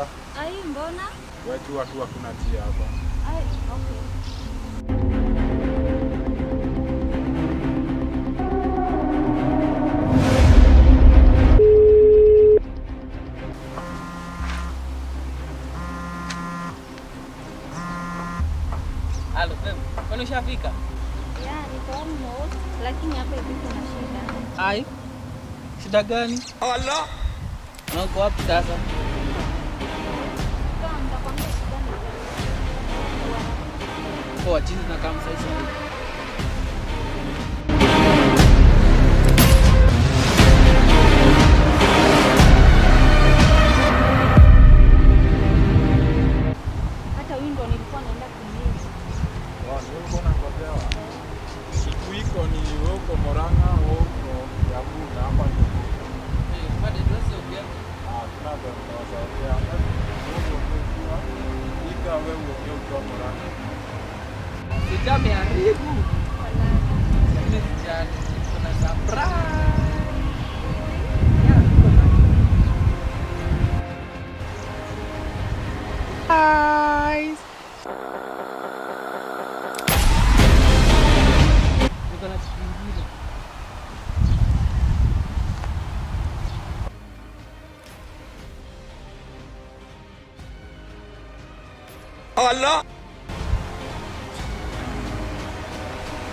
Thika. Ai, mbona? Wewe jua tu hakuna njia hapa. Ai, okay. Halo, babe. Kwani ushafika? Yeah, niko almost, lakini hapa hivi kuna shida. Ai. Shida gani? Allah. Na uko wapi sasa? Kama nitakwambia shida ni gani. Poa, chizi na kama sasa hivi. Hata huyu ndo nilikuwa naenda kumisi. Wao, ni wewe uko unangojewa. Siku iko ni wewe uko Murang'a, wewe uko Kiambu na hapa ni Thika. Eh, pale ndio ongea. Ah, tuna ndio tunawasaidia. Wewe uongee ukiwa Thika, wewe uongee ukiwa Murang'a. Sijameharibu. Lakini sijali. Kuna surprise. Yeah, Surprise. Niko na kitu kingine.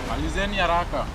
Malizeni haraka.